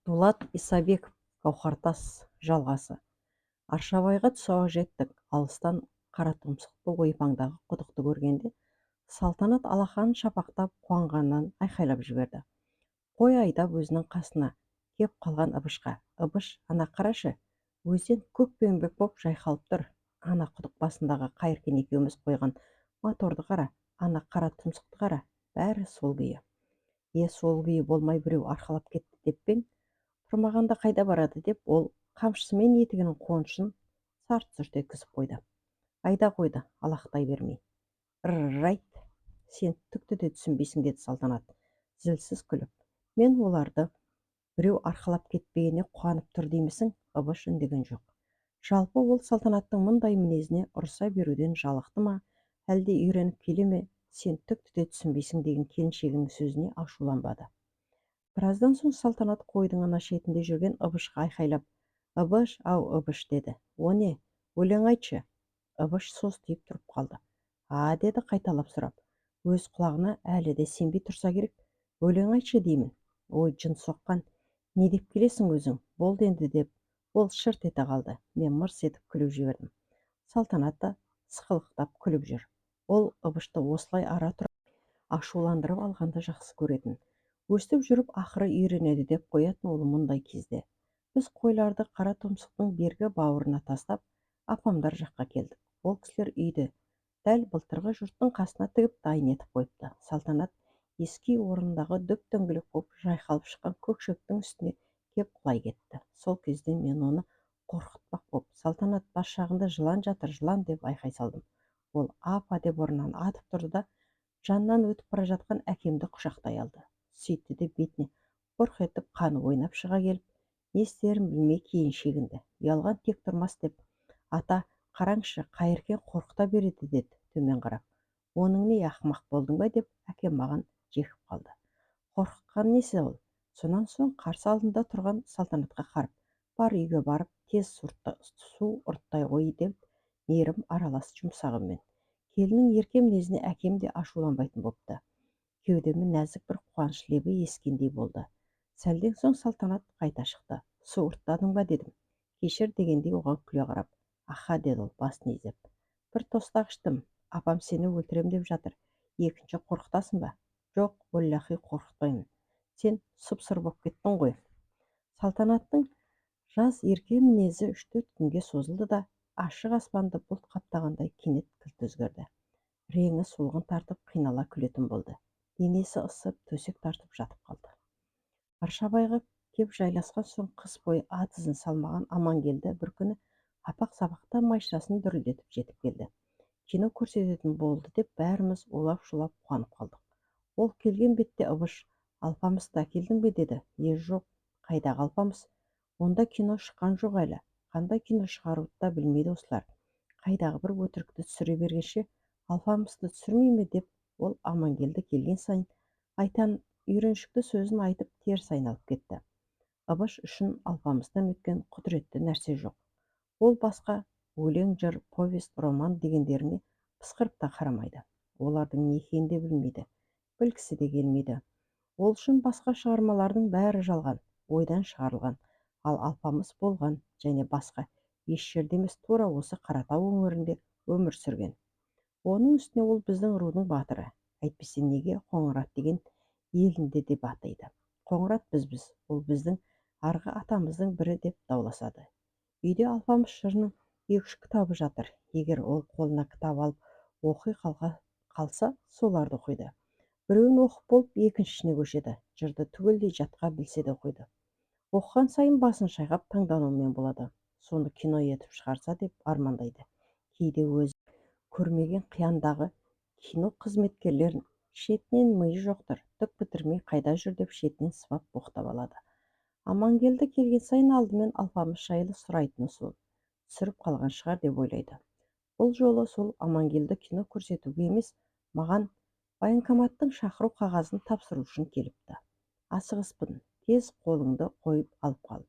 Дулат Исабеков. Гауһартас жалғасы. Аршабайға түс ауа жеттік. Алыстан Қаратұмсықты, ойпаңдағы құдықты көргенде Салтанат алақанын шапақтап, қуанғаннан айқайлап жіберді. Қой айдап өзінің қасына кеп қалған Ыбышқа: «Ыбыш, ана қарашы, өзен көкпеңбек боп жайқалып тұр. Ана құдық басындағы Қайыркен екеуміз қойған моторды қара, ана қара тұмсықты қара, бәрі сол күйі». «Е, сол күйі болмай, біреу арқалап кетті деп пе ең? Тұрмағанда қайда барады?» — деп, ол қамшысымен етігінің қонышын сарт-сұрт еткізіп қойды. «Айда қойды, алақтай бермей». «Райт, сен түкті де түсінбейсің», — деді Салтанат зілсіз күліп. «Мен оларды біреу арқалап кетпегеніне қуанып тұр деймісің?» Ыбыш үндеген жоқ. Жалпы, ол Салтанаттың мұндай мінезіне ұрыса беруден жалықты ма, әлде үйреніп келе ме, «сен түкті де түсінбейсің» деген келіншегінің сөзіне ашуланбады. Біраздан соң Салтанат қойдың ана шетінде жүрген Ыбышқа айқайлап: «Ыбыш, ау, Ыбыш!» — деді. «О не? Өлең айтшы». Ыбыш состиып тұрып қалды. «А?» — деді қайталап сұрап. Өз құлағына әлі де сенбей тұрса керек. «Өлең айтшы деймін». «Ой, жын соққан, не деп келесің өзің? Болды енді», — деп ол шырт ете қалды. Мен мырс етіп күліп жібердім. Салтанат та сықылықтап күліп жүр. Ол Ыбышты осылай ара-тұра ашуландырып алғанды жақсы көретін. «Өстіп жүріп ақыры үйренеді», — деп қоятын ол мұндай кезде. Біз қойларды Қара тұмсықтың бергі бауырына тастап, апамдар жаққа келдік. Ол кісілер үйді дәл былтырғы жұрттың қасына тігіп, дайын етіп қойыпты. Салтанат ескі үй орнындағы дөп-дөңгелек болып жайқалып шыққан көк шөптің үстіне кеп құлай кетті. Сол кезде мен оны қорқытпақ боп: «Салтанат, бас жағында жылан жатыр, жылан!» — деп айқай салдым. Ол «Апа!» деп орнынан атып тұрды да, жанынан өтіп бара жатқан әкемді құшақтай алды. Сөйтті де, бетіне бұрқ етіп қаны ойнап шыға келіп, не істерін білмей кейін шегінді. «Ұялған тек тұрмас» деп, «Ата, қараңызшы, Қайыркен қорқыта береді», — деді төмен қарап. «Оның не, ақымақ болдың ба?» — деп әкем маған жекіп қалды. «Қорқытқан несі ол?» Сонан соң қарсы алдында тұрған Салтанатқа қарап: «Бар, үйге барып тез су ұрттай ғой», — деп мейірім аралас жұмсақ үнмен. Келіннің ерке мінезіне әкем де ашуланбайтын бопты. Кеудеме нәзік бір қуаныш лебі ескендей болды. Сәлден соң Салтанат қайта шықты. «Су ұрттадың ба?» — дедім кешір дегендей оған күле қарап. «Аха», — деді ол басын изеп. «Бір тостақ іштім. Апам сені өлтірем деп жатыр. Екінші қорқытасың ба?» «Жоқ, уэлләхи, қорқытпаймын. Сен сұп-сұр боп кеттің ғой». Салтанаттың жаз ерке мінезі 3-4 күнге созылды да, ашық аспанды бұлт қаптағандай кенет кілт өзгерді. Реңі солғын тартып, қинала күлетін болды. Денесі ысып, төсек тартып жатып қалды. Аршабайға кеп жайласқан соң қыс бойы ат ізін салмаған Амангелді бір күні апақ-сапақта машинасын дүрілдетіп жетіп келді. Кино көрсететін болды деп бәріміз улап-шулап қуанып қалдық. Ол келген бетте Ыбыш: «Алпамысты әкелдің бе?» — деді. «Е, жоқ, қайдағы Алпамыс? Онда кино шыққан жоқ әлі. Қандай кино шығаруды да білмейді осылар. Қайдағы бір өтірікті түсіре бергенше, Алпамысты түсірмей ме?» — деп, ол Амангелді келген сайын айтан үйреншікті сөзін айтып, теріс айналып кетті. Ыбыш үшін Алпамыстан өткен құдіретті нәрсе жоқ. Ол басқа өлең, жыр, повесть, роман дегендеріне пысқырып та қарамайды. Олардың не екенін де білмейді, білгісі де келмейді. Ол үшін басқа шығармалардың бәрі жалған, ойдан шығарылған, ал Алпамыс болған және басқа еш жерде емес, тура осы Қаратау өңірінде өмір сүрген. Оның үстіне ол біздің рудың батыры. Әйтпесе неге Қоңырат деген елінде деп атайды? «Қоңырат бізбіз, ол біздің арғы атамыздың бірі», — деп дауласады. Үйде Алпамыс жырының екі-үш кітабы жатыр. Егер ол қолына кітап алып оқи қалса, соларды оқиды. Біреуін оқып болып, екіншісіне көшеді. Жырды түгелдей жатқа білсе де оқиды. Оқыған сайын басын шайқап, таңданумен болады. Соны кино етіп шығарса деп армандайды. Кейде өзі көрмеген қияндағы кино қызметкерлерін «шетінен миы жоқтыр, түк бітірмей қайда жүр» деп шетінен сыбап, боқтап алады. Амангелді келген сайын алдымен Алпамыс жайлы сұрайтыны сол. Түсіріп қалған шығар деп ойлайды. Бұл жолы сол Амангелді кино көрсетуге емес, маған военкоматтың шақыру қағазын тапсыру үшін келіпті. «Асығыспын, тез қолыңды қойып алып қал.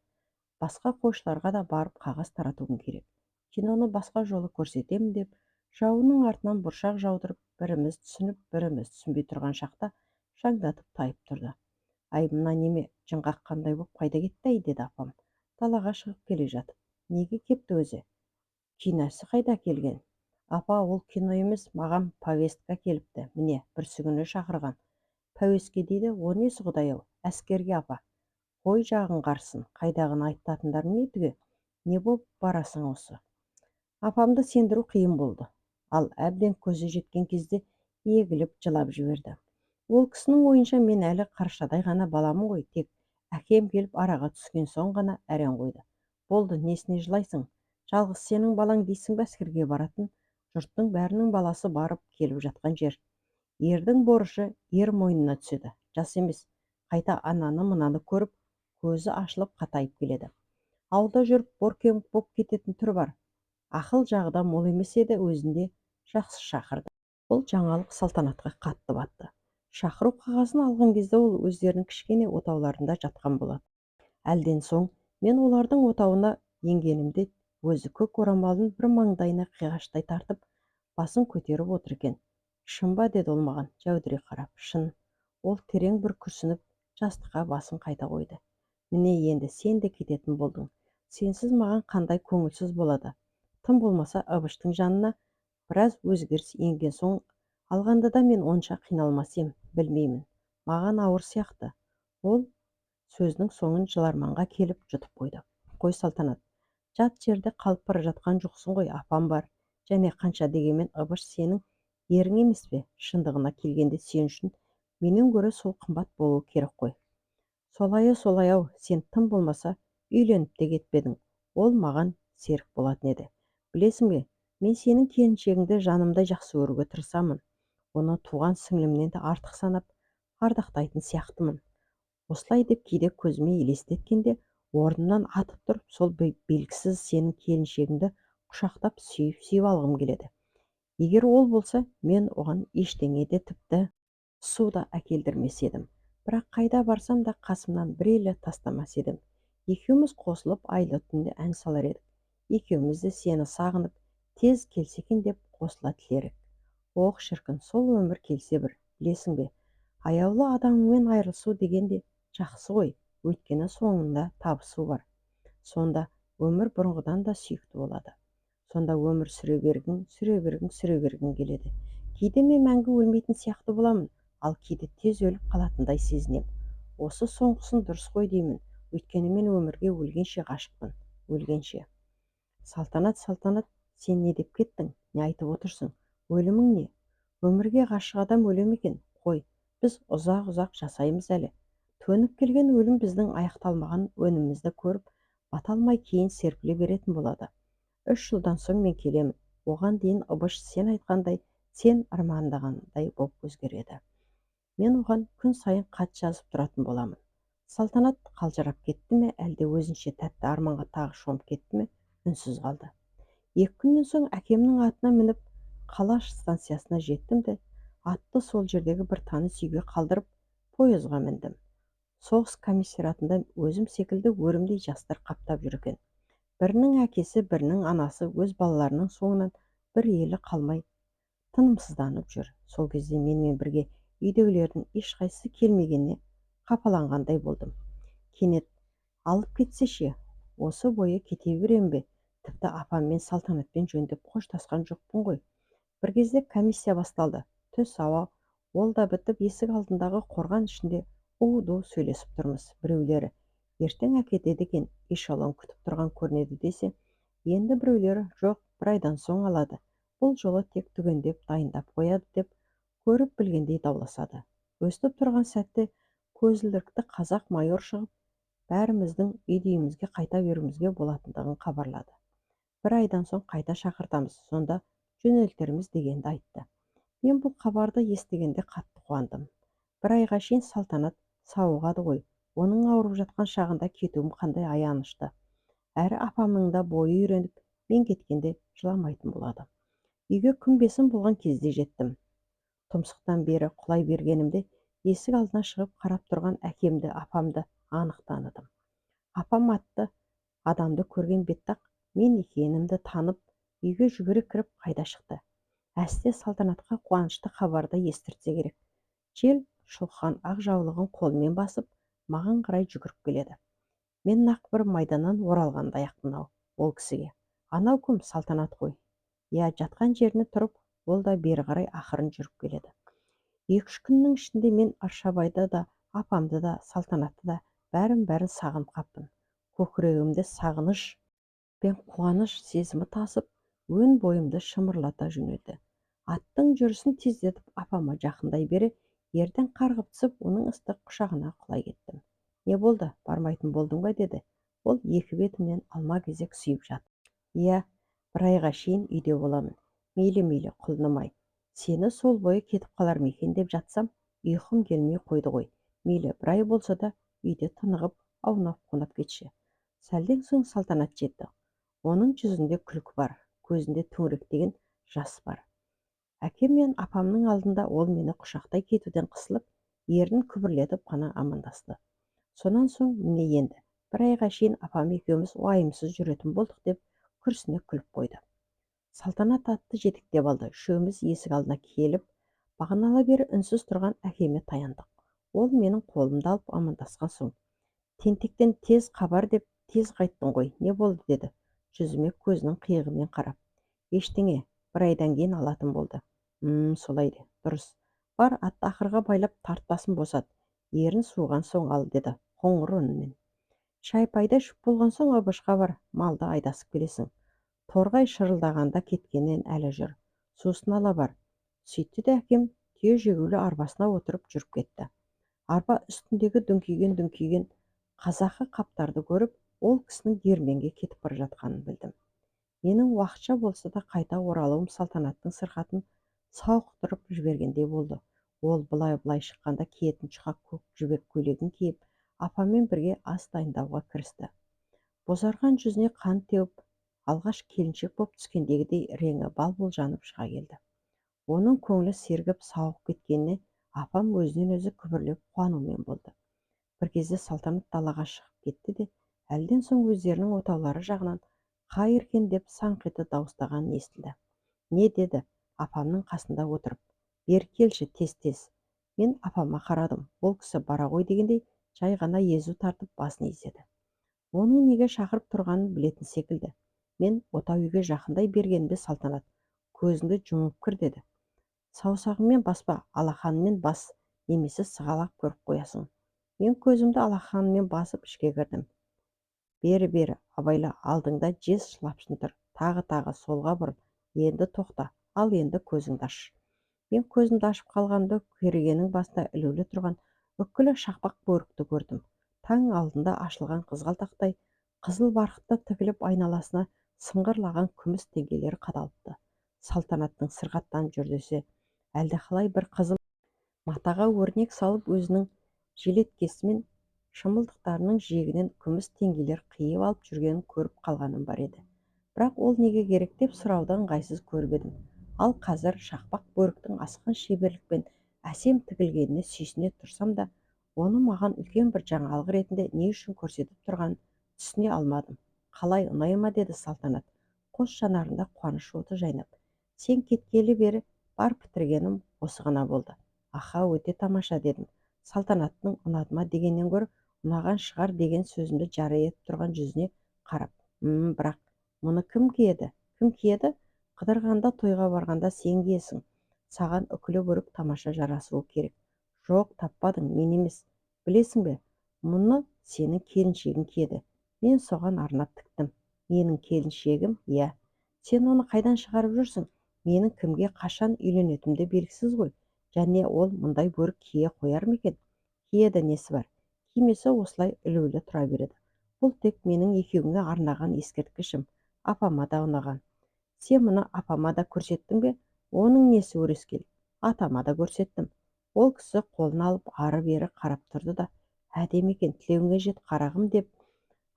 Басқа қойшыларға да барып қағаз таратуым керек. Киноны басқа жолы көрсетемін», — деп, жауынның артынан бұршақ жаудырып, біріміз түсініп, біріміз түсінбей тұрған шақта шаңдатып тайып тұрды. Ай, мына неме жын қаққандай боп қайда кетті-ай, деді апам далаға шығып келе жатып. Неге кепті өзі? Киносы қайда келген? Апа, ол кино емес, маған повестка келіпті. Міне, бүрсігүні шақырған. Пәуеске дейді, о несі, құдай-ау? Әскерге, апа. Қой, жағың қарсын, қайдағыны айтатындар не түге? Не боп барасың осы? Апамды сендіру қиын болды. Ал әбден көзі жеткен кезде егіліп жылап жіберді. Ол кісінің ойынша мен әлі қаршадай ғана баламын ғой, тек әкем келіп араға түскен соң ғана әрең қойды. Болды, несіне жылайсың? Жалғыз сенің балаң дейсің бе әскерге баратын? Жұрттың бәрінің баласы барып келіп жатқан жер. Ердің борышы ер мойнына түседі. Жас емес, қайта ананы-мынаны көріп, көзі ашылып қатайып келеді. Ауылда жүріп боркемік боп кететін түрі бар. Ақыл жағы да мол емес еді, өзінде жақсы шақырды. Бұл жаңалық Салтанатқа қатты батты. Шақыру қағазын алған кезде ол өздерінің кішкене отауларында жатқан болатын. Әлден соң мен олардың отауына енгенімде өзі көк орамалын бір маңдайына қиғаштай тартып, басын көтеріп отыр екен. Шын ба, деді ол маған жәудірей қарап. Шын. Ол терең бір күрсініп, жастыққа басын қайта қойды. Міне, енді сен де кететін болдың. Сенсіз маған қандай көңілсіз болады. Тым болмаса Ыбыштың жанына біраз өзгеріс енген соң алғанда да мен онша қиналмас ем, білмеймін. Маған ауыр сияқты. Ол сөзінің соңын жыларманға келіп жұтып қойды. Қой, Салтанат, жат жерде қалып бара жатқан жоқсың ғой, апам бар. Және қанша дегенмен Ыбыш сенің ерің емес пе? Шындығына келгенде сен үшін менен гөрі сол қымбат болуы керек қой. Солайы солай-ау, сен тым болмаса үйленіп те кетпедің. Ол маған серік болатын еді. Білесің бе, мен сенің келіншегіңді жанымдай жақсы көруге тырысамын. Оны туған сіңлімнен де артық санап, ардақтайтын сияқтымын. Осылай деп кейде көзіме елестеткенде орнымнан атып тұрып, сол белгісіз сенің келіншегіңді құшақтап сүйіп-сүйіп алғым келеді. Егер ол болса, мен оған ештеңе де, тіпті су да әкелдірмес едім. Бірақ қайда барсам да қасымнан бір елі тастамас едім. Екеуміз қосылып айлы түнде ән салар едік. Екеуміз де сені сағынып, тез келсе екен деп қосыла тілер едік. Ох, шіркін, сол өмір келсе бір, білесің бе? Аяулы адамыңмен айырылысу деген де жақсы ғой, өйткені соңында табысу бар. Сонда өмір бұрынғыдан да сүйікті болады. Сонда өмір сүре бергің, сүре бергің, сүре бергің келеді. Кейде мен мәңгі өлмейтін сияқты боламын, ал кейде тез өліп қалатындай сезінем. Осы соңғысын дұрыс қой деймін, өйткені мен өмірге өлгенше ғашықпын, өлгенше. Салтанат, Салтанат, сен не деп кеттің? Не айтып отырсың? Өлімің не? Өмірге ғашық адам өле ме екен? Қой, біз ұзақ-ұзақ жасаймыз әлі. Төніп келген өлім біздің аяқталмаған өнімімізді көріп, бата алмай кейін серпіле беретін болады. 3 жылдан соң мен келемін. Оған дейін Ыбыш сен айтқандай, сен армандағандай боп өзгереді. Мен оған күн сайын хат жазып тұратын боламын. Салтанат қалжырап кетті ме, әлде өзінше тәтті арманға тағы шомып кетті ме, үнсіз қалды. 2 күннен соң әкемнің атына мініп, қала станциясына жеттім де, атты сол жердегі бір таныс үйге қалдырып, пойызға міндім. Соғыс комиссариатында өзім секілді өрімдей жастар қаптап жүр екен. Бірінің әкесі, бірінің анасы өз балаларының соңынан бір елі қалмай тынымсызданып жүр. Сол кезде менімен бірге үйдегілердің ешқайсысы келмегеніне қапаланғандай болдым. Кенет алып кетсе ше, осы бойы кете берем бе? Тіпті апаммен Салтанатпен жөндеп қоштасқан жоқпын ғой. Бір кезде комиссия басталды. Түс ауа ол да бітіп, есік алдындағы қорған ішінде у-ду сөйлесіп тұрмыз. Біреулері ертең әкетеді екен, эшелон күтіп тұрған көрінеді десе, енді біреулері жоқ, бір айдан соң алады. Бұл жолы тек түгендеп дайындап қояды деп көріп білгендей дауласады. Өстіп тұрған сәтте көзілдірікті қазақ майор шығып, бәріміздің үйді-үйімізге қайта беруімізге болатындығын хабарлады. Бір айдан соң қайта шақыртамыз, сонда жөнелтерміз дегенді айтты. Мен бұл хабарды естігенде қатты қуандым. Бір айға шейін Салтанат сауығады ғой, оның ауырып жатқан шағында кетуім қандай аянышты. Әрі апамның да бойы үйреніп, мен кеткенде жыламайтын болады. Үйге күн бесін болған кезде жеттім. Тұмсықтан бері құлай бергенімде есік алдына шығып қарап тұрған әкемді, апамды анық таныдым. Апам атты адамды көрген бетте-ақ мен екенімді танып, үйге жүгіре кіріп қайда шықты. Әсте Салтанатқа қуанышты хабарды естіртсе керек. Жел шұлқыған ақ жаулығын қолымен басып, Маған қарай жүгіріп келеді. Мен нақ бір майданнан оралғандай-ақпын-ау ол кісіге. Анау кім? Салтанат қой. Иә, жатқан жеріне тұрып, ол да бері қарай ақырын жүріп келеді. 2-3 күннің ішінде мен Аршабайды да, апамды да, Салтанатты да, бәрін-бәрін сағынып қаппын. Көкірегімде сағыныш пен қуаныш сезімі тасып, өн бойымды шымырлата жөнелді. Аттың жүрісін тездетіп, апама жақындай бере, ерден қарғып түсіп, оның ыстық құшағына құлай кеттім. Не болды, бармайтын болдың ба, деді ол екі бетімнен алма-кезек сүйіп жатып. Иә, бір айға шейін үйде боламын. Мейлі, мейлі, құлыным-ай, сені сол бойы кетіп қалар ма екен деп жатсам, ұйқым келмей қойды ғой. Мейлі, бір ай болса да үйде тынығып, аунап-қунап кетші. Сәлден соң Салтанат жетті. Оның жүзінде күлкі бар, көзінде төңіректеген жас бар. Әкем мен апамның алдында ол мені құшақтай кетуден қысылып, ернін күбірлетіп қана амандасты. Сонан соң, міне енді бір айға шейін апам екеуміз уайымсыз жүретін болдық, деп күрсіне күліп қойды. Салтанат атты жетектеп алды. Үшеуміз есік алдына келіп, бағаналы бері үнсіз тұрған әкеме таяндық. Ол менің қолымды алып амандасқан соң, тентектен тез хабар деп тез қайттың ғой, не болды, деді жүзіме көзінің қиығымен қарап. Ештеңе, бір айдан кейін алатын болды. Солай де, дұрыс. Бар, атты ақырға байлап, тартпасын босат, ерін суыған соң ал, деді қоңыр үнмен. Шай-пайды ішіп болған соң ыбышқа бар, малды айдасып келесің. Торғай шырылдағанда кеткеннен әлі жүр. Сусын ала бар. Сөйтті де әкем түйе жегулі арбасына отырып жүріп кетті. Арба үстіндегі дүңкиген-дүңкиген қазақы қаптарды көріп, ол кісінің диірменге кетіп бара жатқанын білдім. Менің уақытша болса да қайта оралуым Салтанаттың сырқатын сауықтырып жібергендей болды. Ол былай-былай шыққанда киетін жұқа көк жібек көйлегін киіп, апаммен бірге ас дайындауға кірісті. Бозарған жүзіне қан теуіп, алғаш келіншек боп түскендегідей реңі бал-бұл жанып шыға келді. Оның көңілі сергіп, сауығып кеткеніне апам өзінен өзі күбірлеп қуанумен болды. Бір кезде Салтанат далаға шығып кетті де, әлден соң өздерінің отаулары жағынан қайыркен деп саңқ ете дауыстағанын естілді. Не деді апамның қасында отырып. Бері келші, тез-тез. Мен апама қарадым. Ол кісі бара ғой дегендей жай ғана езу тартып басын изеді. Оның неге шақырып тұрғанын білетін секілді. Мен отау үйге жақындай бергенімде Салтанат, көзіңді жұмып кір, деді. Саусағыңмен баспа, алақаныңмен бас, немесе сығалап көріп қоясың. Мен көзімді алақаныммен басып ішке кірдім. Бері-бері, абайла, алдыңда жез шылапшын тұр. Тағы-тағы солға бұрыл. Енді тоқта, ал енді көзіңді аш. Мен көзімді ашып қалғанымда керегенің басында ілулі тұрған үкілі шақпақ бөрікті көрдім. Таң алдында ашылған қызғалдақтай қызыл барқытта тігіліп, айналасына сыңғырлаған күміс теңгелер қадалыпты. Салтанаттың сырқаттанып жүр десе, әлдеқалай бір қызыл матаға өрнек салып, өзінің желеткесі мен шымылдықтарының жиегінен күміс теңгелер қиып алып жүргенін көріп қалғаным бар еді. Бірақ ол неге керек деп сұрауды ыңғайсыз көріп едім. Ал қазір шақпақ бөріктің асқан шеберлікпен әсем тігілгеніне сүйсіне тұрсам да, оны маған үлкен бір жаңалық ретінде не үшін көрсетіп тұрғанын түсіне алмадым. Қалай, ұнай ма, деді Салтанат, қос жанарында қуаныш оты жайнап. Сен кеткелі бері бар бітіргенім осы ғана болды. Аха, өте тамаша, дедім. Салтанаттың ұнады ма дегеннен гөрі ұнаған шығар деген сөзімді жария етіп тұрған жүзіне қарап. Бірақ мұны кім киеді? Кім киеді? Қыдырғанда, тойға барғанда сен киесің. Саған үкілі бөрік тамаша жарасуы керек. Жоқ, таппадың, мен емес. Білесің бе, мұны сенің келіншегің киеді. Мен соған арнап тіктім. Менің келіншегім, иә. Сен оны қайдан шығарып жүрсің? Менің кімге қашан үйленетінімді белгісіз ғой. Және ол мұндай бөрік кие қояр ма екен? Киеді, несі бар? Кимесе осылай ілулі тұра береді. Бұл тек менің екеуіңе арнаған ескерткішім. Апама да ұнаған. Сен мұны апама да көрсеттің бе? Оның несі өрескел? Атама да көрсеттім. Ол кісі қолына алып ары-бері қарап тұрды да, әдемі екен, тілеуіңе жет, қарағым, деп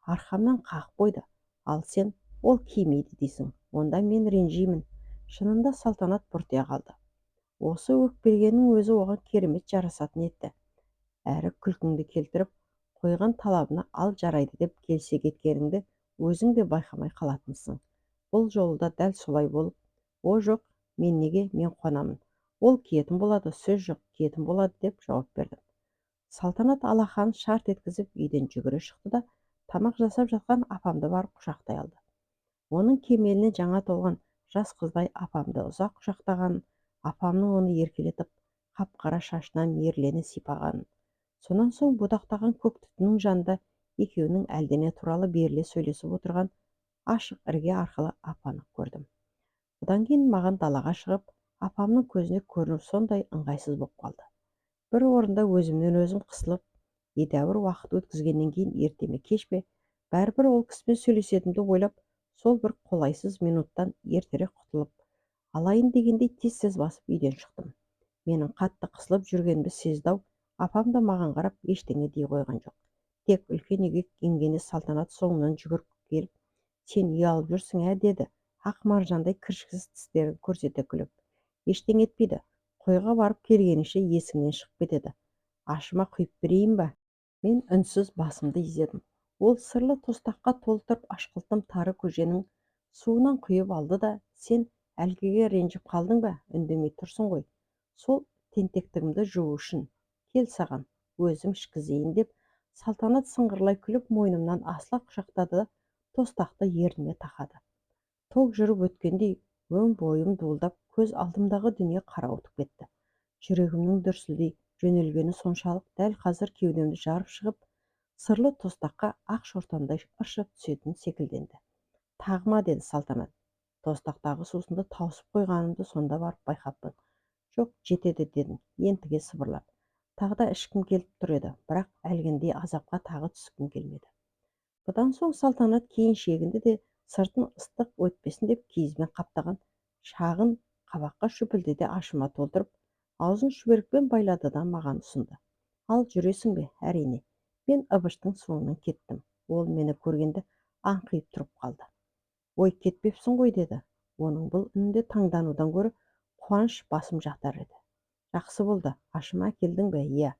арқамнан қағып қойды. Ал сен ол кимейді дейсің. Онда мен ренжимін. Шынында Салтанат бұртия қалды. Осы өкпелгеннің өзі оған керемет жарасатын етті. Әрі күлкіңді келтіріп, қойған талабына ал жарайды деп келісе кеткеніңді өзің де байқамай қалатынсың. Бұл жолы да дәл солай болып, о жоқ, мен неге мен қуанамын. Ол киетін болады, сөз жоқ, киетін болады, деп жауап бердім. Салтанат алақанын шарт еткізіп үйден жүгіре шықты да, тамақ жасап жатқан апамды барып құшақтай алды. Оның кемеліне жаңа толған жас қыздай апамды ұзақ құшақтағанын, апамның оны еркелетіп, қап-қара шашынан мейірлене сипағанын, сонан соң будақтаған көк түтіннің жанында екеуінің әлдене туралы беріле сөйлесіп отырған ашық ірге арқылы ап-анық көрдім. Бұдан кейін маған далаға шығып, апамның көзіне көріну сондай ыңғайсыз боп қалды. Бір орында өзімнен өзім қысылып, едәуір уақыт өткізгеннен кейін ерте ме кеш пе, бәрібір ол кісімен сөйлесетінімді ойлап, сол бір қолайсыз минуттан ертерек құтылып алайын дегендей тез-тез басып үйден шықтым. Менің қатты қысылып жүргенімді сезді-ау, апам да маған қарап ештеңе дей қойған жоқ. Тек үлкен үйге енгенде Салтанат соңынан жүгіріп келіп, «Сен ұялып жүрсің, ә?» деді, ақ маржандай кіршіксіз тістерін көрсете күліп. «Ештеңе етпейді, қойға барып келгеніңше есіңнен шығып кетеді. Ашыма құйып берейін ба?» Мен үнсіз басымды изедім. Ол сырлы тостаққа толтырып ашқылтым тары көженің суынан құйып алды да, «Сен әлгіге ренжіп қалдың ба, үндемей тұрсың ғой? Сол тентектігімді жуу үшін. Кел саған, өзім ішкізейін», деп Салтанат сыңғырлай күліп мойнымнан асыла құшақтады да, тостақты ерніме тақады. Ток жүріп өткендей өн бойым дуылдап, көз алдымдағы дүние қарауытып кетті. Жүрегімнің дүрсілдей жөнелгені соншалық, дәл қазір кеудемді жарып шығып, сырлы тостаққа ақ шортандай ыршып түсетін секілденді. «Тағы ма?» деді Салтанат. Тостақтағы сусынды тауысып қойғанымды сонда барып байқаппын. «Жоқ, жетеді», дедім ентіге сыбырлап. Тағы да ішкім келіп тұр еді, бірақ әлгіндей азапқа тағы түскім келмеді. Бұдан соң Салтанат кейін шегінді де, сыртын ыстық өтпесін деп киізбен қаптаған шағын қабаққа шүпілдете ашыма толтырып, аузын шүберекпен байлады да маған ұсынды. «Ал жүресің бе?» «Әрине». Мен Ыбыштың соңынан кеттім. Ол мені көргенде аңқиып тұрып қалды. «Ой, кетпепсің ғой», деді. Оның бұл үнінде таңданудан гөрі қуаныш басым жатар еді. «Жақсы болды. Ашыма әкелдің бе?» «Иә».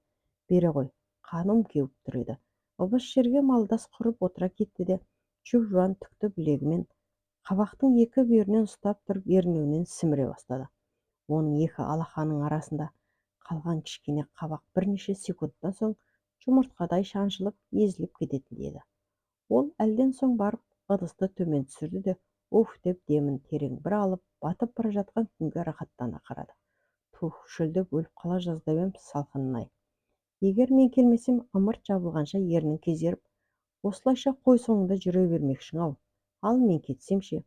«Бере ғой, қаным кеуіп тұр еді». Ыбыш жерге малдас құрып отыра кетті де, жұп-жуан түкті білегімен қабақтың екі бүйірінен ұстап тұрып, ернеуінен сіміре бастады. Оның екі алақанының арасында қалған кішкене қабақ бірнеше секундтан соң жұмыртқадай шаншылып, езіліп кететіндей еді. Ол әлден соң барып ыдысты төмен түсірді де, «Уф!» деп демін терең бір алып, батып бара жатқан күнге рахаттана қарады. «Туһ, шөлдеп өліп қала жаздап ем, салқынын-ай. Егер мен келмесем, ымырт жабылғанша ернің кезеріп, осылайша қой соңында жүре бермекшің-ау. Ал мен кетсем ше,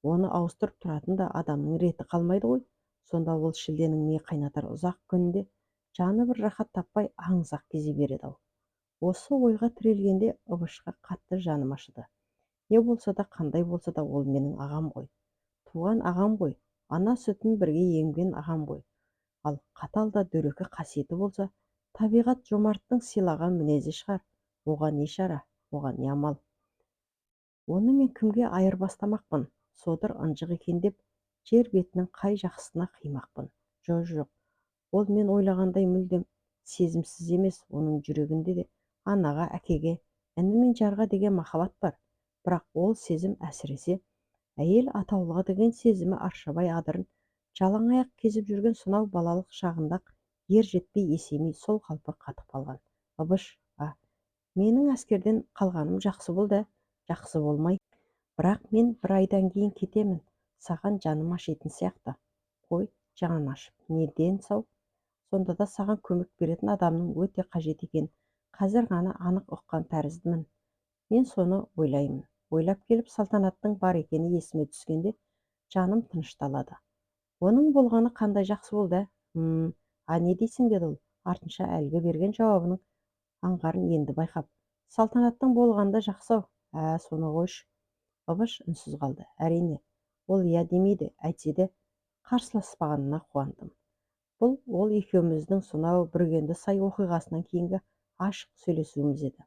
оны ауыстырып тұратын да адамның реті қалмайды ғой. Сонда ол шілденің ми қайнатар ұзақ күнінде жаны бір рахат таппай аңызақ кезе береді-ау». Осы ойға тірелгенде Ыбышқа қатты жаным ашыды. Не болса да, қандай болса да, ол менің ағам ғой. Туған ағам ғой. Ана сүтін бірге емген ағам ғой. Ал қатал да дөрекі қасиеті болса, табиғат жомарттың сыйлаған мінезі шығар. Оған не шара, оған не амал? Оны мен кімге айырбастамақпын? Содыр ынжық екен деп жер бетінің қай жақсысына қимақпын? Жо-жоқ. Ол мен ойлағандай мүлдем сезімсіз емес. Оның жүрегінде де анаға, әкеге, іні мен жарға деген махаббат бар. Бірақ ол сезім, әсіресе әйел атаулыға деген сезімі Аршабай адырын жалаң аяқ кезіп жүрген сонау балалық шағында-ақ ер жетпей, есеймей сол қалпы қатып қалған. «Ыбыш, а, менің әскерден қалғаным жақсы болды, ә?» «Жақсы болмай. Бірақ мен бір айдан кейін кетемін. Саған жаным ашитын сияқты». «Қой, жан ашып, не ден сау? Сонда да саған көмек беретін адамның өте қажет екенін қазір ғана анық ұққан тәріздімін. Мен соны ойлаймын. Ойлап келіп, Салтанаттың бар екені есіме түскенде жаным тынышталады. Оның болғаны қандай жақсы болды, ә? А не дейсің?» деді ол артынша әлгі берген жауабының аңғарын енді байқап. «Салтанаттың болғаны да жақсы-ау, ә, соны қойшы». Ыбыш үнсіз қалды. Әрине, ол иә демейді, әйтсе де қарсыласпағанына қуандым. Бұл ол екеуміздің сонау Бүргенді сай оқиғасынан кейінгі ашық сөйлесуіміз еді.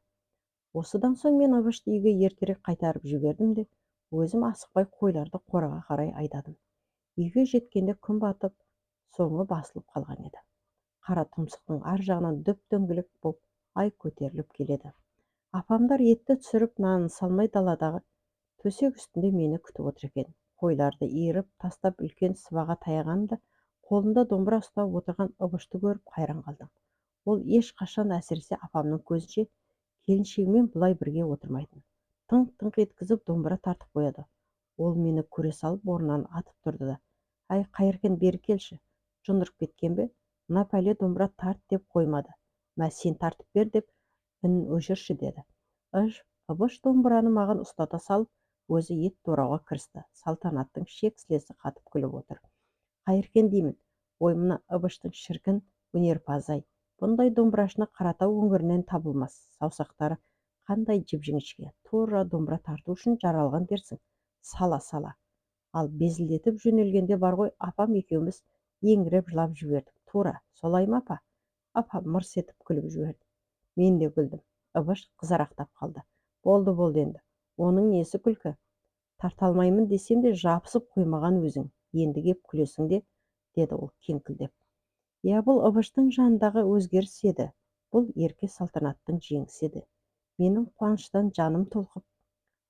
Осыдан соң мен Ыбышты үйге ертерек қайтарып жібердім де, өзім асықпай қойларды қораға қарай айдадым. Үйге жеткенде күн батып, соңы басылып қалған еді. Қара тұмсықтың ар жағынан дөп-дөңгелек боп ай көтеріліп келеді. Апамдар етті түсіріп, нанын салмай даладағы төсек үстінде мені күтіп отыр екен. Қойларды иіріп тастап үлкен сыбаға таяғанымда қолында домбыра ұстап отырған Ыбышты көріп қайран қалдым. Ол ешқашан, әсіресе апамның көзінше, келіншегімен бұлай бірге отырмайтын. Тыңқ-тыңқ еткізіп домбыра тартып қояды. Ол мені көре салып орнынан атып тұрды да: «Әй, Қайыркен, бері келші, жын ұрып кеткен бе? Мына пәле домбыра тарт деп қоймады. Мә, сен тартып бер деп үнін өшірші», – деді. Ыбыш домбыраны маған ұстата салып, өзі ет турауға кірісті. Салтанаттың шек-сілесі қатып күліп отыр. «Қайыркен деймін, ой, мына Ыбыштың шіркін өнерпазы-ай! Бұндай домбырашыны Қаратау өңірінен табылмас. Саусақтары қандай жіп-жіңішке, тура домбыра тарту үшін жаралған дерсің, сала-сала. Ал безілдетіп жөнелгенде бар ғой, апам екеуміз еңіреп жылап жібердік. Тура солай ма, апа?» Апам мырс етіп күліп жіберді. Мен де күлдім. Ыбыш қызарақтап қалды. «Болды, болды енді. Оның несі күлкі? Тарта алмаймын десем де, жабысып қоймаған өзің. Енді кеп күлесің де», – деді ол кеңкілдеп. Иә, бұл Ыбыштың жанындағы өзгеріс еді. Бұл ерке Салтанаттың жеңісі еді. Менің қуаныштан жаным толқып,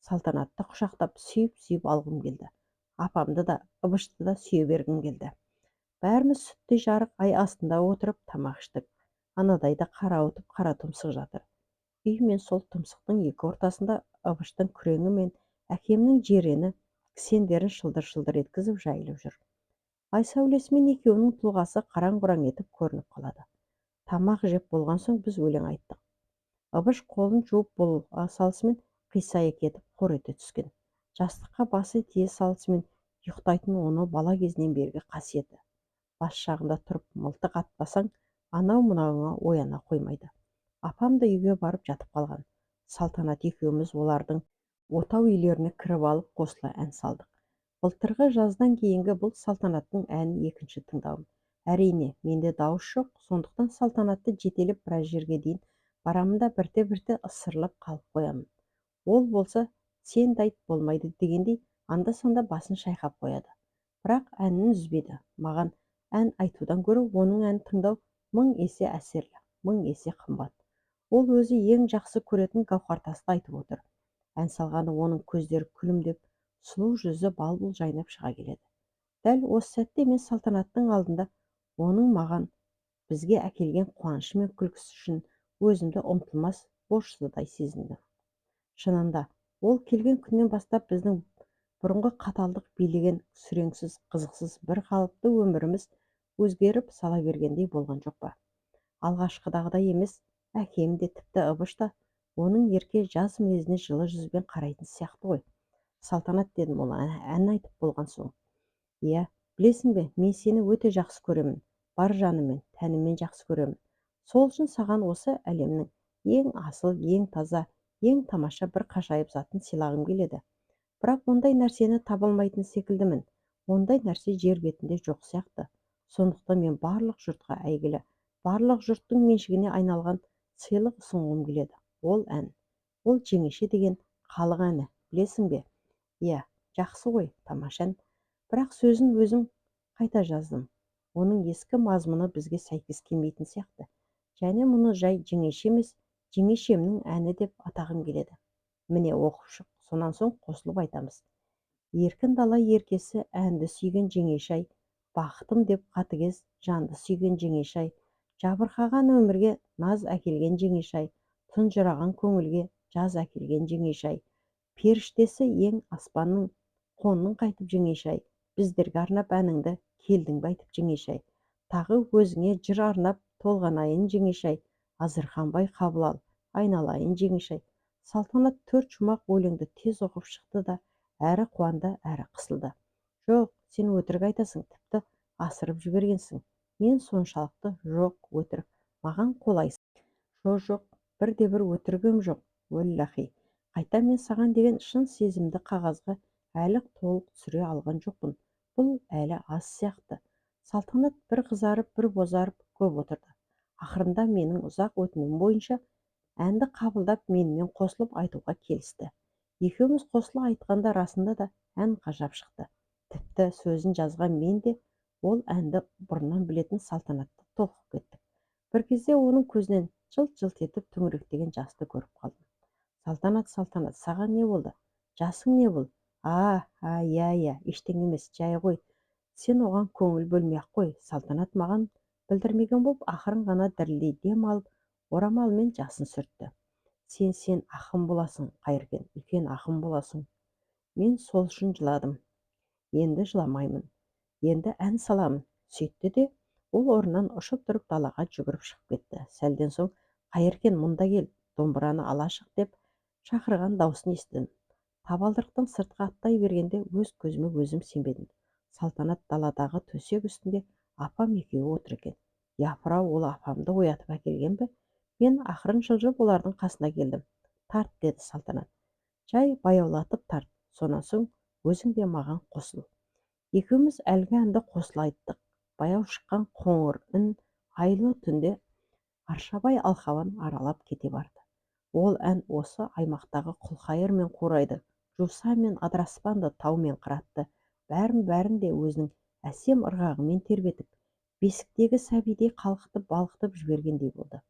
Салтанатты құшақтап, сүйіп-сүйіп алғым келді. Апамды да, Ыбышты да сүйе бергім келді. Бәріміз сүттей жарық ай астында отырып тамақ іштік. Анадайда қарауытып қара тұмсық жатыр. Үй мен сол тұмсықтың екі ортасында Ыбыштың күреңі мен әкемнің жирені кісендерін шылдыр-шылдыр еткізіп жайылып жүр. Ай сәулесімен екеуінің тұлғасы қараң-құраң етіп көрініп қалады. Тамақ жеп болған соң біз өлең айттық. Ыбыш қолын жуып бола салысымен қисая кетіп, қор ете түскен. Жастыққа басы тие салысымен ұйықтайтын оны бала кезінен бергі қасиеті. Бас жағында тұрып мылтық атпасаң, анау-мынауыңа ояна қоймайды. Апам да үйге барып жатып қалған. Салтанат екеуміз олардың отау үйлеріне кіріп алып қосыла ән салдық. Былтырғы жаздан кейінгі бұл Салтанаттың әнін екінші тыңдауым. Әрине, менде дауыс жоқ, сондықтан Салтанатты жетелеп біраз жерге дейін барамын да, бірте-бірте ысырылып қалып қоямын. Ол болса, сен де айт, болмайды дегендей, анда-санда басын шайқап қояды. Бірақ әнін үзбейді. Маған ән айтудан гөрі оның әнін тыңдау мың есе әсерлі, мың есе қымбат. Ол өзі ең жақсы көретін Гауһартасты айтып отыр. Ән салғанда оның көздері күлімдеп, сұлу жүзі бал-бұл жайнап шыға келеді. Дәл осы сәтте мен Салтанаттың алдында оның маған, бізге әкелген қуанышы мен күлкісі үшін өзімді ұмытылмас борыштыдай сезіндім. Шынында, ол келген күннен бастап біздің бұрынғы қаталдық билеген сүреңсіз, қызықсыз бір қалыпты өміріміз өзгеріп сала бергендей болған жоқ па? Алғашқыдағыдай емес, әкем де, тіпті Ыбыш та оның ерке жас мінезіне жылы жүзбен қарайтын сияқты ғой. «Салтанат», – дедім ол ән айтып болған соң. «Иә, білесің бе, мен сені өте жақсы көремін. Бар жаныммен, тәніммен жақсы көремін. Сол үшін саған осы әлемнің ең асыл, ең таза, ең тамаша бір ғажайып затын сыйлағым келеді. Бірақ ондай нәрсені таба алмайтын секілдімін. Ондай нәрсе жер бетінде жоқ сияқты. Сондықтан мен барлық жұртқа әйгілі, барлық жұрттың меншігіне айналған сыйлық ұсынғым келеді. Ол ән. Ол «Жеңеше» деген халық әні, білесің бе? Иә, жақсы ғой, тамаша ән. Бірақ сөзін өзім қайта жаздым. Оның ескі мазмұны бізге сәйкес келмейтін сияқты. Және мұны жай жеңеше емес, жеңешемнің әні деп атағым келеді. Міне, оқып шық, сонан соң қосылып айтамыз. Еркін дала еркесі, әнді сүйген жеңеше-ай, бақытым деп қатыгез жанды сүйген жеңеше-ай, жабырқаған өмірге наз әкелген жеңеше-ай, тұнжыраған көңілге жаз әкелген жеңеше-ай, періштесі ең аспанның, қонның қайтып жеңеше-ай, біздерге арнап әніңді келдің бе айтып жеңеше-ай, тағы өзіңе жыр арнап толғанайын жеңеше-ай, азырқанбай қабыл ал, айналайын жеңеше-ай». Салтанат төрт шумақ өлеңді тез оқып шықты да, әрі қуанды, әрі қысылды. «Жоқ, сен өтірік айтасың, тіпті асырып жібергенсің. Мен соншалықты жоқ, өтірік. Маған қолайсыз. Жоқ, бірде-бір өтірігім жоқ, уәлләһи. Қайта мен саған деген шын сезімді қағазға әлі толық түсіре алған жоқпын. Бұл әлі аз сияқты». Салтанат бір қызарып, бір бозарып көп отырды. Ақырында менің ұзақ өтінуім бойынша әнді қабылдап, менімен қосылып айтуға келісті. Екеуміз қосыла айтқанда, расында да ән ғажап шықты. Тіпті сөзін жазған мен де, ол әнді бұрыннан білетін Салтанатты толқып кеттік. Бір кезде оның көзінен жылт-жылт етіп төңіректеген жасты көріп қалдым. «Салтанат, Салтанат, саған не болды? Жасың не бұл?» А, а, иә, иә, ештеңе емес, жай ғой. Сен оған көңіл бөлмей-ақ қой». Салтанат маған Білдірмеген боп ақырын ғана дірілдей дем алып, орамалымен жасын сүртті. Сен ақын боласың, Қайыркен, үлкен ақын боласың. Мен сол үшін жыладым. Енді жыламаймын. Енді ән саламын. Сөйтті де, ол орнынан ұшып тұрып далаға жүгіріп шығып кетті. Сәлден соң, Қайыркен, мұнда кел, домбыраны ала шық деп шақырған даусын естідім. Табалдырықтан сыртқа аттай бергенде өз көзіме өзім сенбедім. Салтанат даладағы төсек үстінде апам екеуі отыр екен. Япырау, ол апамды оятып әкелген бе? Мен ақырын жылжып олардың қасына келдім. Тарт, деді Салтанат. Жай баяулатып тарт, сонан соң өзің де маған қосыл. Екеуміз әлгі әнді қосыла айттық. Баяу шыққан қоңыр үн айлы түнде Аршабай алқабын аралап кете барды. Ол ән осы аймақтағы Құлқайыр мен Қурайды, Жусан мен Адыраспанды, тау мен қыратты, бәрін-бәрін де өзінің әсем ырғағымен тербетіп, бесіктегі сәбидей қалқытып балқытып жібергендей болды.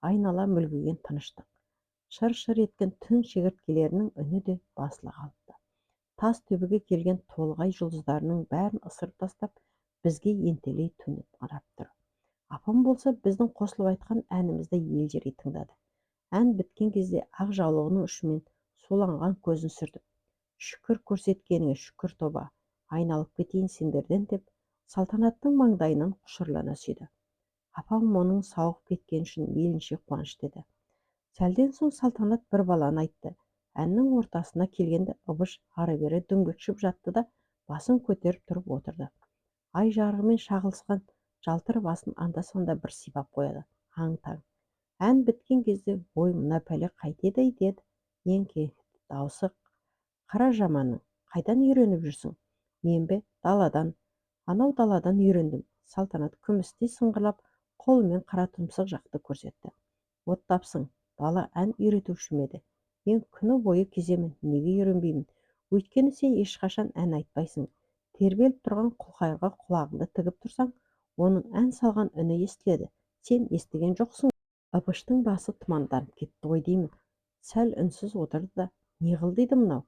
Айнала мүлгіген тыныштық. Шыр-шыр еткен түн шегірткелерінің үні де басыла қалыпты. Тас төбеге келген толғай жұлдыздарының бәрін ысырып тастап, бізге ентелей төніп қарап тұр. Апам болса біздің қосылып айтқан әнімізді елжірей тыңдады. Ән біткен кезде ақ жаулығының ұшымен суланған көзін сүртіп, шүкір көрсеткеніңе шүкір тоба, айналып кетейін сендерден деп Салтанаттың маңдайынан құшырлана сүйді. Апам оның сауығып кеткені үшін мейлінше қуанышты еді. Сәлден соң Салтанат бір баланы айтты. Әннің ортасына келгенде Ыбыш ары-бері дөңбекшіп жатты да басын көтеріп тұрып отырды. Ай жарығымен шағылысқан жалтыр басын анда-санда бір сипап қояды. Аң-таң. Ән біткен кезде, ой, мына пәле қайтеді-ай деді еңке даусы қара жаманның. Қайдан үйреніп жүрсің? Мен бе? Даладан. Анау даладан үйрендім. Салтанат күмістей сыңғырлап қолымен қара тұмсық жақты көрсетті. Оттапсың, дала ән үйретуші ме еді? Мен күні бойы кеземін, неге үйренбеймін? Өйткені сен ешқашан ән айтпайсың. Тербеліп тұрған Құлқайырға құлағыңды тігіп тұрсаң, оның ән салған үні естіледі. Сен естіген жоқсың. Ыбыштың басы тұманданып кетті ғой деймін. Сәл үнсіз отырды да, не қыл дейді мынау?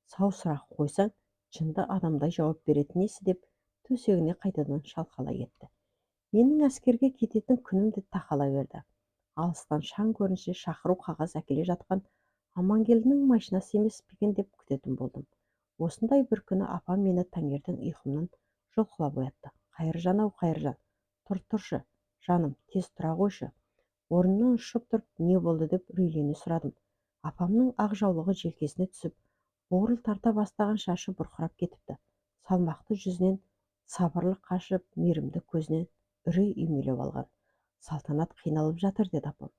Сау сұрақ қойсаң, жынды адамдай жауап беретін несі деп төсегіне қайтадан шалқалай кетті. Менің әскерге кететін күнім де тақала берді. Алыстан шаң көрінсе шақыру қағаз әкеле жатқан Амангелдінің машинасы емес пе екен деп күтетін болдым. Осындай бір күні апам мені таңертең ұйқымнан жұлқылап оятты. Қайыржан ау, Қайыржан, тұр, тұршы, жаным, тез тұра қойшы. Орнымнан ұшып тұрып, не болды деп үрейлене сұрадым. Апамның ақ жаулығы желкесіне түсіп, бурыл тарта бастаған шашы бұрқырап кетіпті. Салмақты жүзінен сабырлық қашып, мейірімді көзінен үрей үймелеп алған. Салтанат қиналып жатыр, деді апам.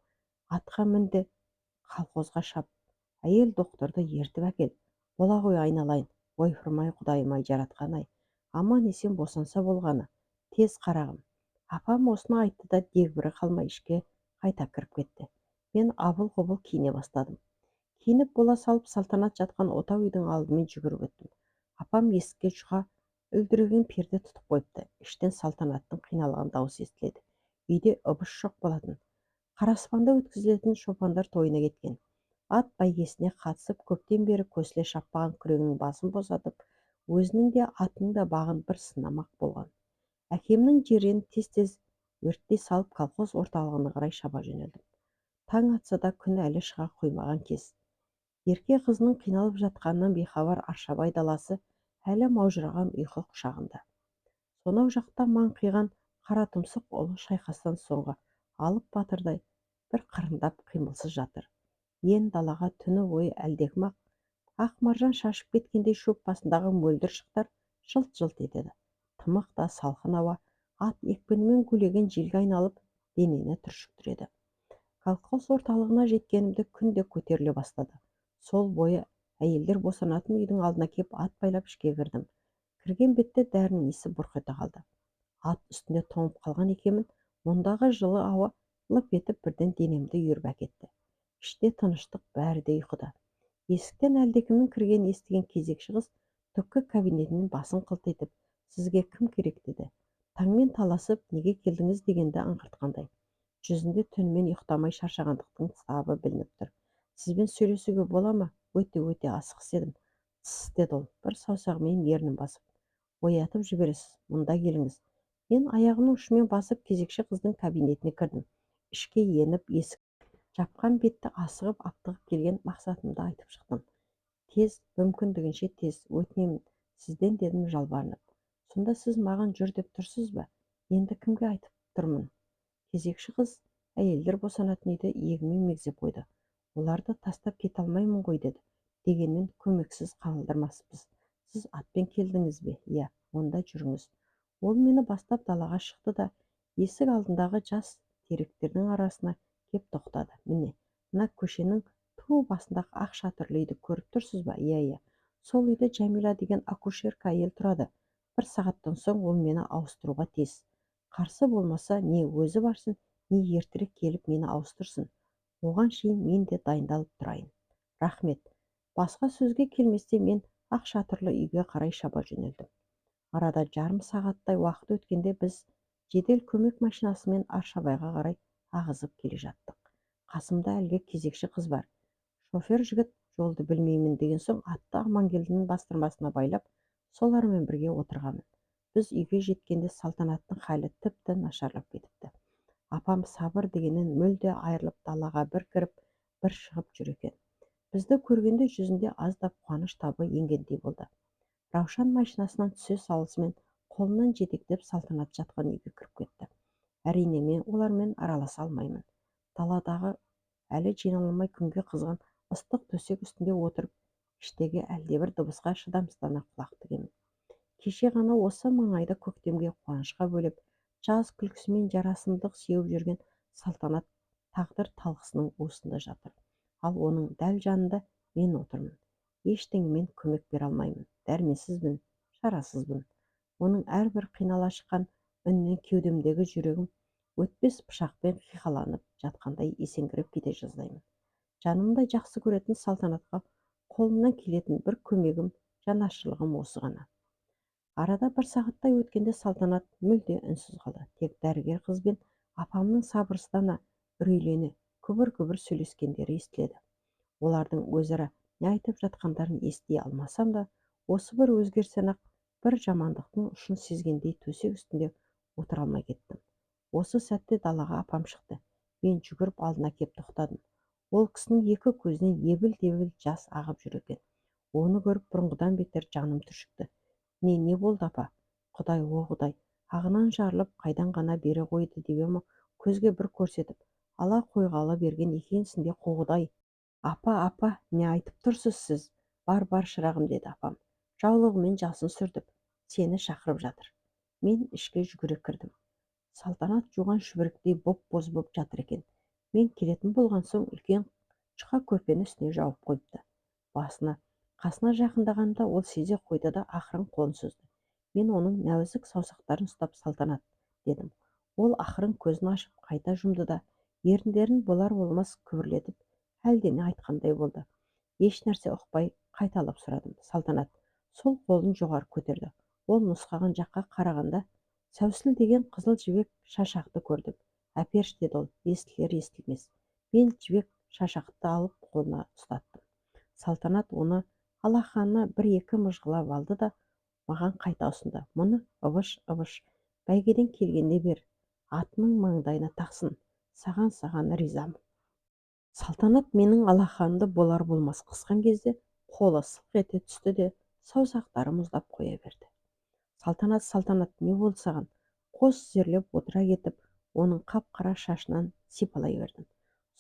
Атқа мін де колхозға шап. Әйел докторды ертіп әкел. Бола ғой айналайын, ойпырмай құдайым-ай, жаратқан-ай. Аман-есен босанса болғаны. Тез қарағым. Апам осыны айтты да дегбірі қалмай ішке қайта кіріп кетті. Мен абыл-ғұбыл киіне бастадым. Киініп бола салып Салтанат жатқан отау үйдің алдымен жүгіріп өттім. Апам есікке жұқа үлдіреген перде тұтып қойыпты. Іштен Салтанаттың қиналған даусы естіледі. Үйде Ыбыш жоқ болатын. Қараспанда өткізілетін шопандар тойына кеткен. Ат бәйгесіне қатысып, көптен бері көсіле шаппаған күреңнің басын босатып, өзінің де атының да бағын бір сынамақ болған. Әкемнің жерін тез-тез өрттей салып колхоз орталығына қарай шаба жөнелдім. Таң атса да күн әлі шыға қоймаған кез. Ерке қызының қиналып жатқанынан бейхабар Аршабай даласы әлі маужыраған ұйқы құшағында. Сонау жақта маңқиған қара тұмсық ұлы шайқастан соңғы алып батырдай бір қырындап қимылсыз жатыр. Ен далаға түні бойы әлдекім ақ маржан шашып кеткендей шөп басындағы мөлдір шықтар жылт-жылт етеді. Тымық та салқын ауа ат екпінімен гулеген желге айналып денені түршіктіреді. Колхоз орталығына жеткенімде күн де көтеріле бастады. Сол бойы әйелдер босанатын үйдің алдына кеп ат байлап ішке кірдім. Кірген бетте дәрінің иісі бұрқ ете қалды. Ат үстінде тоңып қалған екенмін, мұндағы жылы ауа лып етіп бірден денемді үйіріп әкетті. Іште тыныштық, бәрі де ұйқыда. Есіктен әлдекімнің кіргенін естіген кезекші қыз түпкі кабинетінен басын қылтитып, сізге кім керек деді. Таңмен таласып неге келдіңіз дегенді аңғартқандай. Жүзінде түнімен ұйықтамай шаршағандықтың табы білініп тұр. Сізбен сөйлесуге бола ма? Өте-өте асығыс едім. Тсс, деді ол, бір саусағымен ернін басып. Оятып жібересіз, мұнда келіңіз. Мен аяғымның ұшымен басып кезекші қыздың кабинетіне кірдім. Ішке еніп, есік жапқан бетте асығып аптығып келген мақсатымды айтып шықтым. Тез, мүмкіндігінше тез, өтінемін сізден, дедім жалбарынып. Сонда сіз маған жүр деп тұрсыз ба? Енді кімге айтып тұрмын? Кезекші қыз әйелдер босанатын үйді иегімен мегзеп қойды. Оларды тастап кете алмаймын ғой, деді. Дегенмен көмексіз қалдырмаспыз. Сіз атпен келдіңіз бе? Иә. Онда жүріңіз. Ол мені бастап далаға шықты да, есік алдындағы жас теректердің арасына кеп тоқтады. Міне, мына көшенің ту басындағы ақ шатырлы үйді көріп тұрсыз ба? Иә, иә. Сол үйде Жәмила деген акушерка әйел тұрады. Бір сағаттан соң ол мені ауыстыруға тиіс. Қарсы болмаса, не өзі барсын, не ертерек келіп мені ауыстырсын. Оған шейін мен де дайындалып тұрайын. Рахмет. Басқа сөзге келместен мен ақ шатырлы үйге қарай шаба жөнелдім. Арада жарым сағаттай уақыт өткенде біз жедел көмек машинасымен Аршабайға қарай ағызып келе жаттық. Қасымда әлгі кезекші қыз бар. Шофер жігіт жолды білмеймін деген соң атты Амангелдінің бастырмасына байлап, солармен бірге отырғанмын. Біз үйге жеткенде Салтанаттың халі тіпті нашарлап кетіпті. Апам сабыр дегеннен мүлде айырылып, далаға бір кіріп, бір шығып жүр екен. Бізді көргенде жүзінде аздап қуаныш табы енгендей болды. Раушан машинасынан түсе салысымен қолынан жетектеп Салтанат жатқан үйге кіріп кетті. Әрине, мен олармен араласа алмаймын. Даладағы әлі жиналмай күнге қызған ыстық төсек үстінде отырып, іштегі әлдебір дыбысқа шыдамсыздана құлақ тігемін. Кеше ғана осы маңайда көктемге қуанышқа бөлеп, жаз күлкісімен жарасымдық сеуіп жүрген Салтанат тағдыр талқысының уысында жатыр. Ал оның дәл жанында мен отырмын. Ештеңемен көмек бере алмаймын. Дәрменсізбін, шарасызбын. Оның әрбір қинала шыққан үнінен кеудемдегі жүрегім өтпес пышақпен қиқаланып жатқандай есеңгіреп кете жаздаймын. Жанымдай жақсы көретін Салтанатқа қолымнан келетін бір көмегім, жанашырлығым осы ғана. Арада бір сағаттай өткенде Салтанат мүлде үнсіз қалды. Тек дәрігер қыз бен апамның сабырсыздана, үрейлене, күбір-күбір сөйлескендері естіледі. Олардың өзара не айтып жатқандарын ести алмасам да, осы бір өзгерістен-ақ бір жамандықтың ұшын сезгендей төсек үстінде отыра алмай кеттім. Осы сәтте далаға апам шықты. Мен жүгіріп алдына кеп тоқтадым. Ол кісінің екі көзінен ебіл-дебіл жас ағып жүр екен. Оны көріп бұрынғыдан бетер жаным түршікті. Не, не болды, апа? Құдай, о құдай, ағынан жарылып қайдан ғана бере қойды деп ем, көзге бір көрсетіп, ала қойғалы берген екенсің де, қоғыдай. Апа, апа, не айтып тұрсыз сіз? Бар, бар, шырағым, деді апам. Жаулығымен жасын сүртіп, сені шақырып жатыр. Мен ішке жүгіре кірдім. Салтанат жуған шүберектей боп-боз боп жатыр екен. Мен келетін болған соң үлкен жұқа көрпені үстіне жауып қойыпты. Басына, қасына жақындағанда ол сезе қойды да ақырын қолын созды. Мен оның нәзік саусақтарын ұстап, Салтанат, дедім. Ол ақырын көзін ашып қайта жұмды да, еріндерін болар-болмас күбірлетіп, әлдене айтқандай болды. Еш нәрсе ұқпай қайталап сұрадым. Салтанат. Сол қолын жоғары көтерді. Ол нұсқаған жаққа қарағанда сәусілдеген қызыл жібек шашақты көрдім. Әперші, деді ол естілер естілмес. Мен жібек шашақты алып қолына ұстаттым. Салтанат оны алақанына бір-екі мыжғылап алды да маған қайта ұсынды. Мұны ыбыш-ыбыш бәйгеден келгенде бер, атының маңдайына тақсын. Саған, саған ризамын. Салтанат менің алақанымды болар-болмас қысқан кезде қолы сылқ ете түсті де, саусақтары мұздап қоя берді. Салтанат, Салтанат, не болды саған? Қос тізерлеп отыра кетіп, оның қап-қара шашынан сипалай бердім.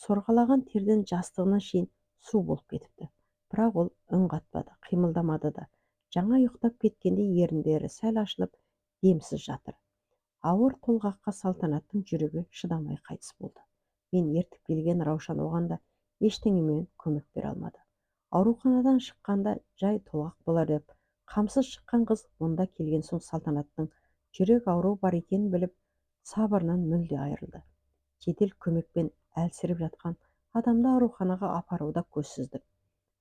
Сорғалаған терден жастығына шейін су болып кетіпті. Бірақ ол үн қатпады, қимылдамады да. Жаңа ұйықтап кеткендей еріндері сәл ашылып, демсіз жатыр. Ауыр толғаққа Салтанаттың жүрегі шыдамай қайтыс болды. Мен ертіп келген Раушан оған да ештеңемен көмек бере алмады. Ауруханадан шыққанда жай толғақ болар деп қамсыз шыққан қыз мұнда келген соң Салтанаттың жүрек ауруы бар екенін біліп, сабырынан мүлде айырылды. Жедел көмекпен әлсіреп жатқан адамды ауруханаға апару да көзсіздік.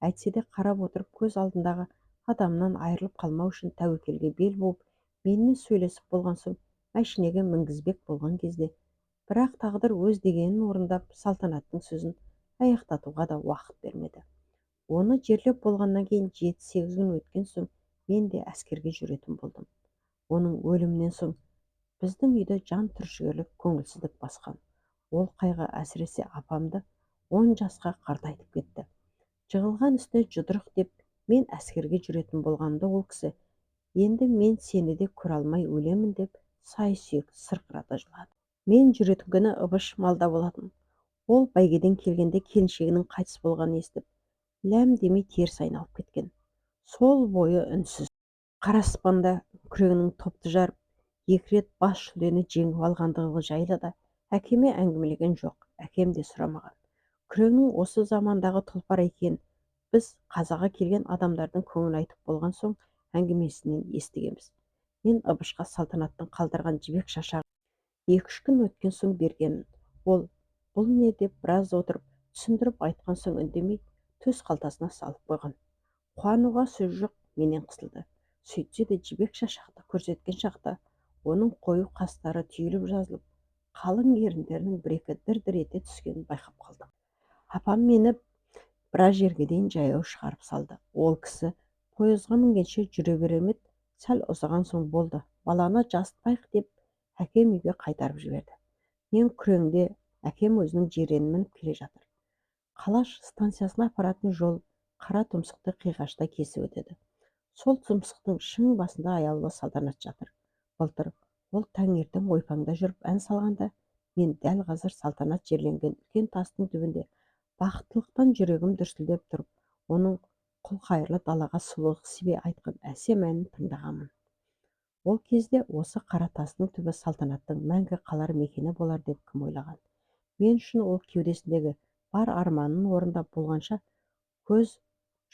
Әйтсе де қарап отырып көз алдындағы адамнан айырылып қалмау үшін тәуекелге бел буып, менімен сөйлесіп болған соң мәшинеге мінгізбек болған кезде, бірақ тағдыр өз дегенін орындап, Салтанаттың сөзін аяқтатуға да уақыт бермеді. Оны жерлеп болғаннан кейін 7-8 күн өткен соң мен де әскерге жүретін болдым. Оның өлімінен соң Біздің үйді жан түршігерлік көңілсіздік басқан. Ол қайғы әсіресе апамды 10 жасқа қартайтып кетті. Жығылған үстіне жұдырық деп, мен әскерге жүретін болғанымда ол кісі, енді мен сені де көре алмай өлемін деп сай сүйек сырқырата жылады. Мен жүретін күні Ыбыш малда болатын. Ол бәйгеден келгенде келіншегінің қайтыс болғанын естіп, ләм демей теріс айналып кеткен. Сол бойы үнсіз. Қара аспанда күреңнің топты жарып, 2 рет бас жүлдені жеңіп алғандығы жайлы да әкеме әңгімелеген жоқ, әкем де сұрамаған. Күреңнің осы замандағы тұлпар екенін біз қазаға келген адамдардың көңіл айтып болған соң әңгімесінен естігенбіз. Мен Ыбышқа Салтанаттың қалдырған жібек шашағын 2-3 күн өткен соң бергенмін. Ол бұл не деп біраз отырып түсіндіріп айтқан соң үндемей төс қалтасына салып қойған. Қуануға сөз жоқ, менен қысылды. Сөйтсе де жібек шашақты көрсеткен шақта оның қою қастары түйіліп жазылып, қалың еріндерінің бір-екі дір-дір ете түскенін байқап қалдым. Апам мені біраз жерге дейін жаяу шығарып салды. Ол кісі пойызға мінгенше жүре берер ме еді, сәл ұзаған соң болды, баланы жасытпайық деп әкем үйге қайтарып жіберді. Мен күреңде, әкем өзінің жиренін мініп келе жатыр. Қалаш станциясына апаратын жол қара тұмсықты қиғашта кесіп өтеді. Сол тұмсықтың шың басында аяулы Салтанат жатыр. Былтыр ол таңертең ойпаңда жүріп ән салғанда, мен дәл қазір Салтанат жерленген үлкен тастың түбінде бақыттылықтан жүрегім дүрсілдеп тұрып, оның құлқайырлы далаға сұлулық себе айтқан әсем әнін тыңдағанмын. Ол кезде осы қара тастың түбі Салтанаттың мәңгі қалар мекені болар деп кім ойлаған. Мен үшін ол кеудесіндегі бар арманын орындап болғанша көз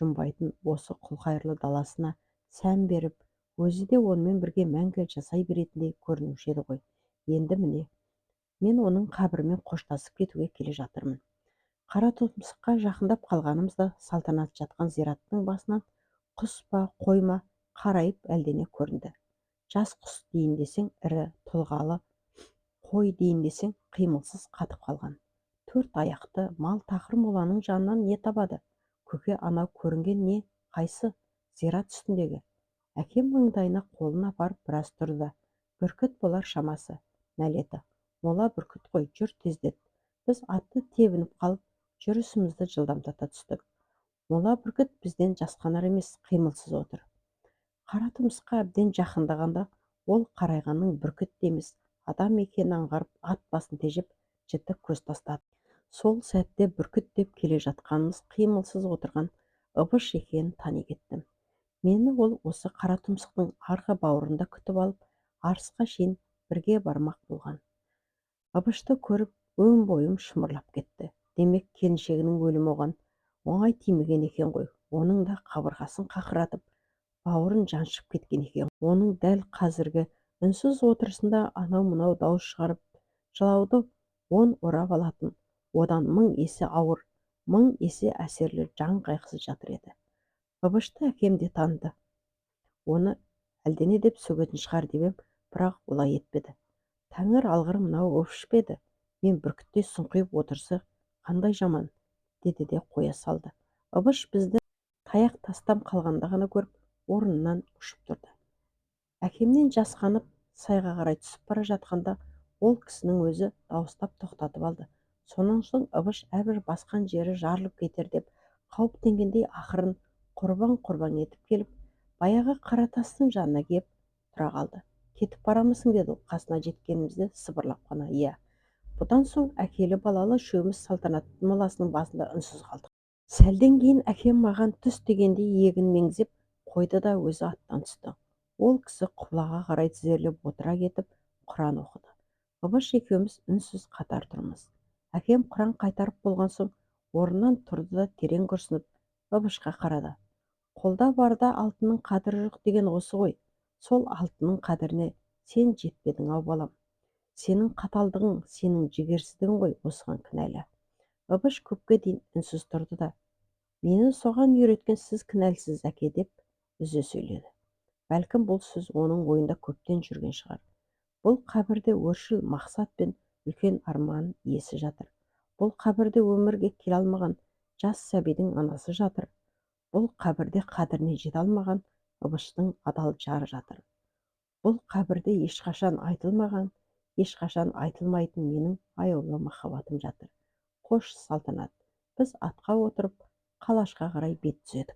жұмбайтын осы құлқайырлы даласына сән беріп, өзі де онымен бірге мәңгі жасай беретіндей көрінуші еді ғой. Енді міне, мен оның қабірімен қоштасып кетуге келе жатырмын. Қара тұмсыққа жақындап қалғанымызда Салтанат жатқан зираттың басынан құс па, қой ма қарайып әлдене көрінді. Жас құс дейін десең ірі, тұлғалы, қой дейін десең қимылсыз қатып қалған. Төрт аяқты мал тақыр моланың жанынан не табады? Көке, анау көрінген не, қайсы? Зират үстіндегі. Әкем маңдайына қолын апарып біраз тұрды. Бүркіт болар шамасы. Нәлеті. Мола бүркіт қой, жүр тездет. Біз атты тебініп қалып, жүрісімізді жылдамдата түстік. Мола бүркіт бізден жасқанар емес, қимылсыз отыр. Қара тұмсыққа әбден жақындағанда ол қарайғанның бүркіт те емес, адам екенін аңғарып, ат басын тежеп, жіті көз тастады. Сол сәтте бүркіт деп келе жатқанымыз қимылсыз отырған Ыбыш екенін тани кеттім. Мені ол осы қара тұмсықтың арғы бауырында күтіп алып, Арысқа шейін бірге бармақ болған. Ыбышты көріп, өн бойым шымырлап кетті. Демек, келіншегінің өлімі оған оңай тимеген екен ғой. Оның да қабырғасын қақыратып, бауырын жаншып кеткен екен. Оның дәл қазіргі үнсіз отырысында анау-мынау дауыс шығарып, жылауды он орап алатын, одан 1000 есе ауыр, 1000 есе әсерлі жан қайғысы жатыр еді. Ыбышты әкем де таныды. Оны әлдене деп сөгетін шығар деп ем, бірақ олай етпеді. Тәңір алғыр мынау Ыбыш па еді? Мен бүркіттей сұңқиып отырсы қандай жаман, деді де қоя салды. Ыбыш бізді таяқ тастам қалғанда ғана көріп, орнынан ұшып тұрды. Әкемнен жасқанып, сайға қарай түсіп бара жатқанда ол кісінің өзі дауыстап тоқтатып алды. Сонан соң Ыбыш әрбір басқан жері жарылып кетер деп қауіптенгендей ақырын құрбан-құрбан етіп келіп, баяғы қара тастың жанына кеп тұра қалды. Кетіп барамысың, деді ол қасына жеткенімізде сыбырлап қана. Иә. Бұдан соң әкелі балалы үшеуміз Салтанат моласының басында үнсіз қалдық. Сәлден кейін әкем маған түс дегендей иегін меңзеп қойды да өзі аттан түсті. Ол кісі құблаға қарай тізерлеп отыра кетіп, Құран оқыды. Ыбыш екеуміз үнсіз қатар тұрмыз. Әкем Құран қайтарып болған соң орнынан тұрды да терең күрсініп Ыбышқа қарады. Қолда барда алтынның қадірі жоқ деген осы ғой. Сол алтынның қадіріне сен жетпедің ау балам. Сенің қаталдығың, сенің жігерсіздігің ғой осыған кінәлі. Ыбыш көпке дейін үнсіз тұрды да, мені соған үйреткен сіз кінәлісіз әке деп үзе сөйледі. Бәлкім бұл сөз оның ойында көптен жүрген шығар. Бұл қабірде өршіл мақсат пен үлкен арман иесі жатыр. Бұл қабірде өмірге келе алмаған жас сәбидің анасы жатыр. Бұл қабірде қадіріне жете алмаған Ыбыштың адал жары жатыр. Бұл қабірде ешқашан айтылмаған, ешқашан айтылмайтын менің аяулы махаббатым жатыр. Қош, Салтанат. Біз атқа отырып, Қалашқа қарай бет түзедік.